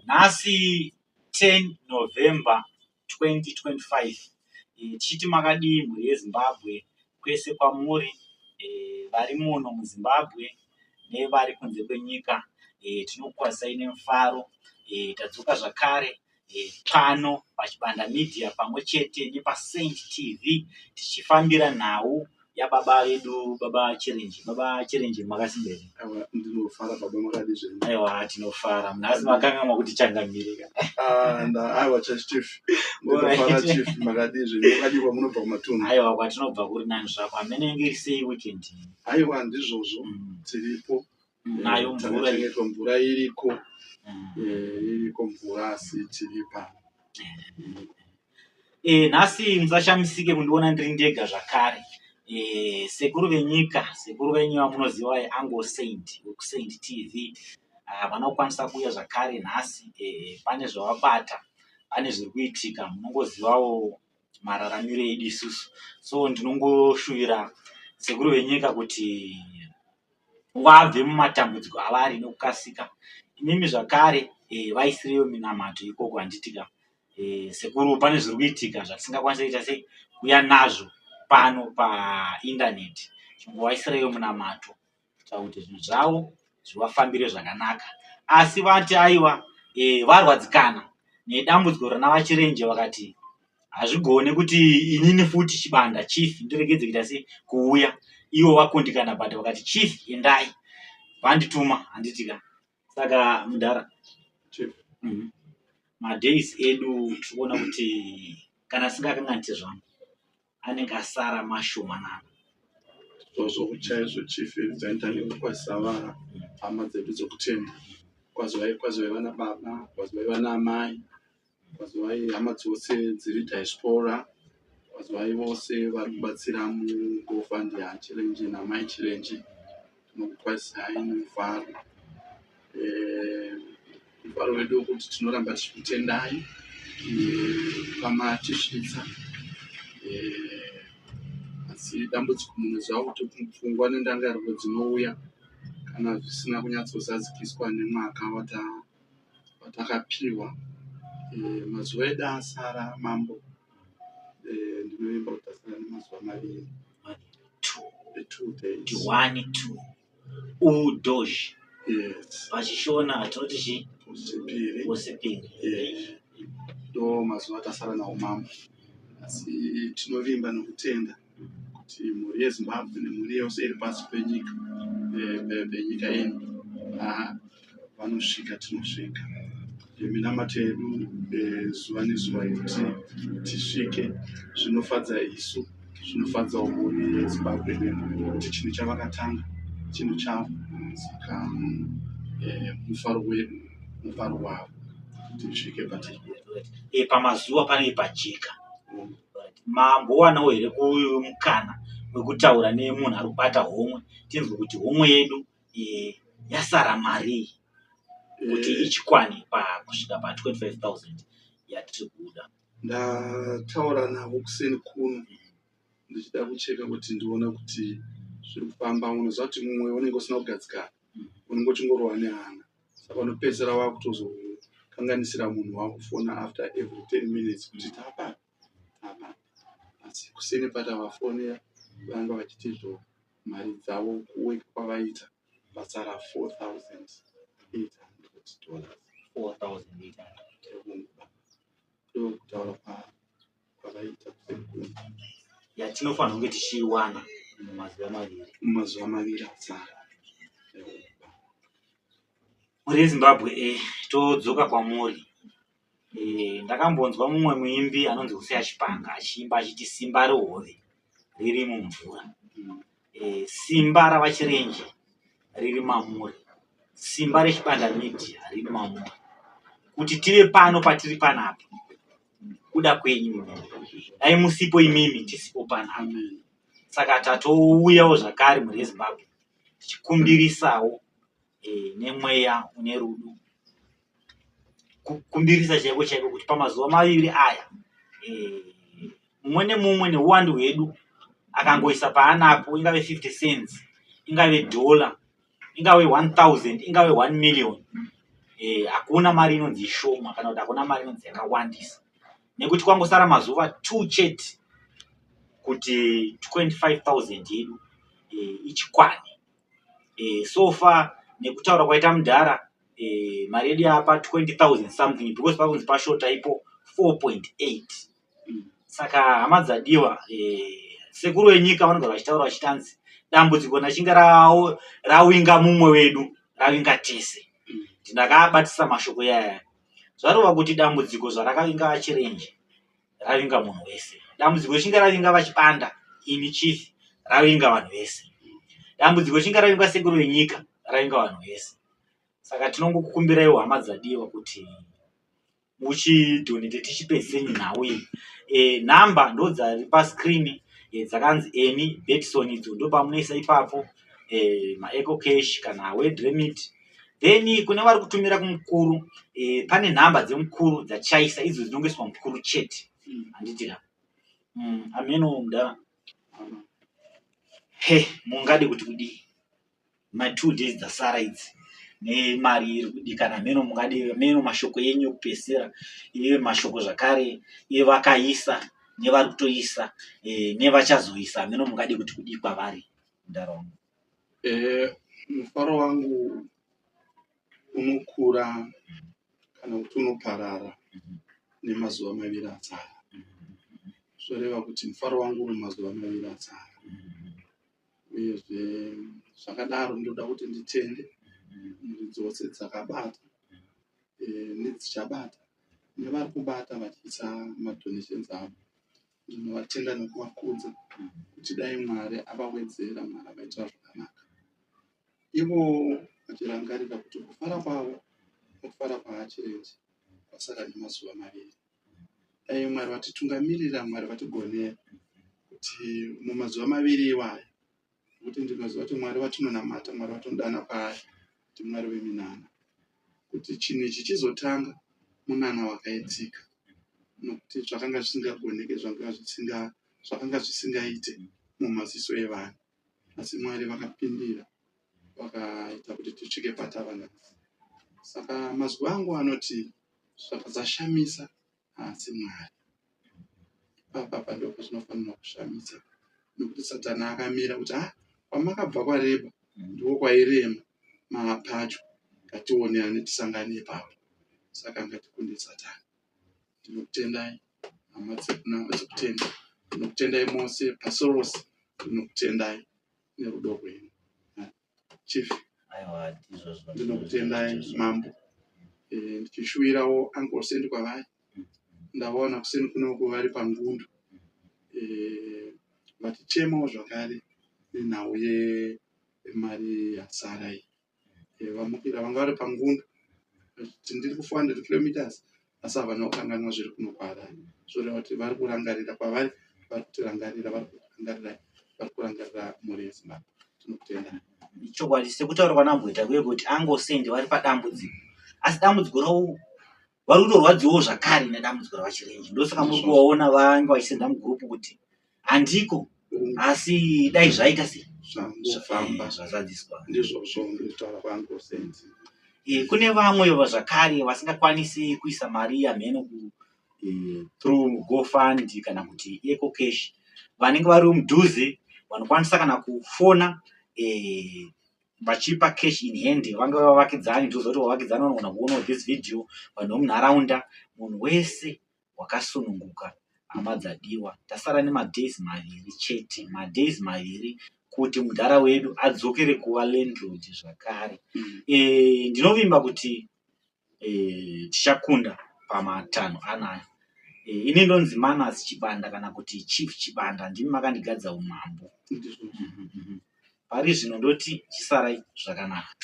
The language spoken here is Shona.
Nhasi 10 November 2025 tichiti makadii mhuri yeZimbabwe kwese kwamuri vari muno muZimbabwe nevari kunze kwenyika tinokukwazisai nemufaro. Tadzoka zvakare pano paChibanda Media pamwe chete nepaSaint TV tichifambira nhau yababa vedu baba Chirenje. Baba Chirenje makasimba here? Aiwa ndinofara baba makadii zvenyu? Aiwa tinofara. Nhasi makanganwa kuti changamire ka. Ah, aiwa chief. Ndinofara chief makadii zvenyu? Makadii kwamunobva kumatunhu? Aiwa kwatinobva kuri nani zvako. Hameno inge iri sei weekend? Aiwa ndizvozvo tiripo. Nayo mvura Takachengetwa mvura iriko. Iriko mvura asi tiri pano. Nhasi musashamisike kundiona ndiri ndega zvakare. Sekuru venyika, sekuru venyu vamunoziva Uncle Saint wekuSaint TV havana kukwanisa kuuya zvakare nhasi. Pane zvavabata, pane zviri kuitika munongozivawo mararamiro edu isusu. So ndinongoshuvira sekuru venyika kuti vabve mumatambudziko avari nekukasika. Imimi zvakare vaisireiwo minamato ikoko handiti ka. Sekuru pane zviri kuitika zvatisingakwanisi kuita sei kuuya nazvo pano paindaneti. Chingovaisireiwo munamato kuitira kuti zvinhu zvavo zvivafambire zvakanaka. Asi vati aiwa varwadzikana nedambudziko rana VaChirenje vakati hazvigone kuti inini futi Chibanda chief ndiregedze kuita sei kuuya. Ivo vakundikana but vakati chief endai vandituma handiti ka. Saka mudhara Chief. Madays edu tiri kuona kuti kana asingakanganisi zvangu anenge asara mashomanana. Zvozvo chaizvo chief dzaita nekukwazisa hama dzedu dzokutenda. Kwazivai kwazivai vana baba, kwazivai vana amai, kwazivai hama dzose dziri diaspora, kwazivai vose vari kubatsira muGoFund yaChirenje namai Chirenje. Tinokukwazisai nemufaro. Mufaro wedu wekuti tinoramba tichikutendai pamatisvitsa. Asi dambudziko munoziva kuti pfungwa nendangariro dzinouya kana zvisina kunyatsozadzikiswa nemwaka watakapiwa. Mazuva edu asara mambo ndinovimba kuti tasara nemazuva maviri. 2 days. 1 2 udosh. Yes. Pachishona tinoti chi Usipiri. Usipiri. Ndo mazuva atasara nawo mambo. Asi tinovimba nokutenda kuti mhuri yeZimbabwe nemhuri yose iri pasi penyika penyika ino vanosvika tinosvika. Minamato yedu zuva nezuva yekuti tisvike zvinofadza isu zvinofadzawo mhuri yeZimbabwe nekuti chinhu chavakatanga chinhu chavo saka mufaro wedu mufaro wavo kuti tisvike patiri. Pamazuva panenge pajeka. Mambowanawo here mukana wekutaura nemunhu ari kubata homwe tinzwe kuti homwe yedu yasara marii kuti ichikwane pakusvika pa 25,000 yatiri kuda? Ndataura navo kuseni kuno ndichida kucheka kuti ndione kuti zviri kufamba. Unoziva kuti mumwe unenge usina kugadzikana, unenge uchingorohwa nehana, saka unopedzisira wakutozokanganisira munhu wakufona after every 10 minutes kuti tapa tapa. Asi kuseni patavafonera vanga vachiti izvo mari dzavo kuweka kwavaita vasara $4,800. 4800. Ndokutaura kwavaita kuseni kuno. Yatinofanira kunge tichiiwana mumazuva maviri. Mumazuva maviri asara. Mhuri yeZimbabwe, todzoka kwamuri. Ndakambonzwa mumwe muimbi anonzi Hosea Chipanga achiimba achiti simba rehove riri mumvura. Simba ravaChirenje riri mamuri. Simba reChibanda Media riri mamuri. Kuti tive pano patiri panapa kuda kwenyu imimi. Dai musipo imimi tisipo panapa. Saka tatouyawo zvakare mhuri yeZimbabwe tichikumbirisawo nemweya une rudo. Kukumbirisa chaiko chaiko kuti pamazuva maviri aya mumwe nemumwe neuwandu hwedu akangoisa paanapo ingave 50 cents, ingave dollar, ingave 1000, ingave 1 million. Hakuna mari inonzi ishoma kana kuti hakuna mari inonzi yakawandisa nekuti kwangosara mazuva 2 chete kuti 25,000 yedu ichikwane. So far nekutaura kwaita mudhara, mari yedu yapa 20,000 something because pakunzi pashota ipo 4.8. Saka hama dzadiwa, sekuru venyika vanogara vachitaura vachitanzi dambudziko nachinge rawinga mumwe wedu, rawinga tese. Ndakabatisa mashoko yaya, zvarova kuti dambudziko zvarakavinga vaChirenje ravinga munhu wese. Dambudziko richinge ravinga vaChibanda, ini chief, ravinga vanhu vese. Dambudziko richinge ravinga sekuru venyika, ravinga vanhu vese. Saka tinongokukumbiraiwo, hama dzadiwa, kuti muchidonate tichipedzise nhau iyi. Nhamba ndo dzari pascreen, dzakanzi Eni Betson, idzo ndo pamunoisa ipapo maEcoCash kana WorldRemit. Then kune vari kutumira kumukuru, pane nhamba dzemukuru dzachaisa idzo dzinongoiswa mukuru chete, handiti ka? Ameno mudhara, he mungade kuti kudii ma2 days dzasara idzi nemari iri kudikana? Meno mungade meno mashoko enyu ekupedzisira, ive mashoko zvakare evakaisa nevari kutoisa, nevachazoisa. Meno mungade kuti kudii kwavari munharaunda? Mufaro wangu unokura kana kuti unoparara nemazuva 2 atsara. Zvoreva kuti mufaro wangu uri mazuva 2 atsara. Uyezve zvakadaro, ndoda kuti nditende mhuri dzose dzakabata, nedzichabata, nevari kubata vachiisa madonations avo. Ndinovatenda nekuvakudza kuti dai Mwari avawedzera, Mwari avaitira zvakanaka. Ivo vachirangarira kuti kufara kwavo nokufara kwaaChirenje kwasara nemazuva 2. Dai Mwari vatitungamirira, Mwari vatigonera kuti mumazuva 2 iwaya, nokuti ndinoziva kuti Mwari vatinonamata, Mwari vatinodana kwaari ndimwari weminana, kuti chinhu ichi chizotanga munana wakaitika, nokuti zvakanga zvisingagoneke, zvakanga zvisingaite mumaziso evanhu, asi Mwari vakapindira, vakaita kuti tisvike patava nhasi. Saka mazwi angu anoti zvakasashamisa asi Mwari papapa ndo pazvinofanirwa kushamisa, nokuti Satani akamira kuti, "Ah, kwamakabva kwareba, ndiko kwairema, maapadyo, ngationeane, tisangane ipapo." Saka ngatikunde Satani. Ndinokutendai, hama dzekutenda, ndinokutendai mose pasi rose, ndinokutendai nerudo rwenyu, chief. Aiwa, izvozvo. Ndinokutendai, mambo. Ndichishuwirawo Uncle Saint kwavari. Ndavaona kuseni kunoku vari pangundu, vachichemawo zvakare nenhau yemari yasara iyi. Vamukira, vanga vari pangundu vachiti ndiri ku400 kilometers, asi havana kukanganwa zviri kuno kwaHarare. Zvoreva kuti vari kurangarira kwavari, vari kutirangarira, vari kurangarirai, vari kurangarira mhuri yeZimbabwe. Tinokutenda. Chokwadi, sekutaura kwanamboita kuye kuti Uncle Saint vari padambudziko, asi dambudziko ravo vari kutorwadziwawo zvakare nedambudziko ravaChirenje. Ndosaka muri kuvaona vange vachisenda mugurupu kuti handiko, asi dai zvaita sei? Zvangofamba. Zvazadziswa. Ndizvozvo, ndikutaura kwaUncle Saint. Kune vamwe zvakare vasingakwanisi kuisa mari yamheno through GoFund kana kuti EcoCash, vanenge vari mudhuze vanokwanisa kana kufona vachipa cash in hand, vange vavakidzani. Toziva kuti vavakidzani vanogona kuonawo this video, vanhu vemunharaunda, munhu wese wakasununguka. Hama dzadiwa, tasara nemadays 2 chete, madays 2 kuti mudhara wedu adzokere kuva landlord zvakare. Ndinovimba kuti tichakunda pamatanho anaya. Ini ndonzi Manas Chibanda kana kuti Chief Chibanda, ndimi makandigadza umambo. Pari zvino ndoti chisarai zvakanaka.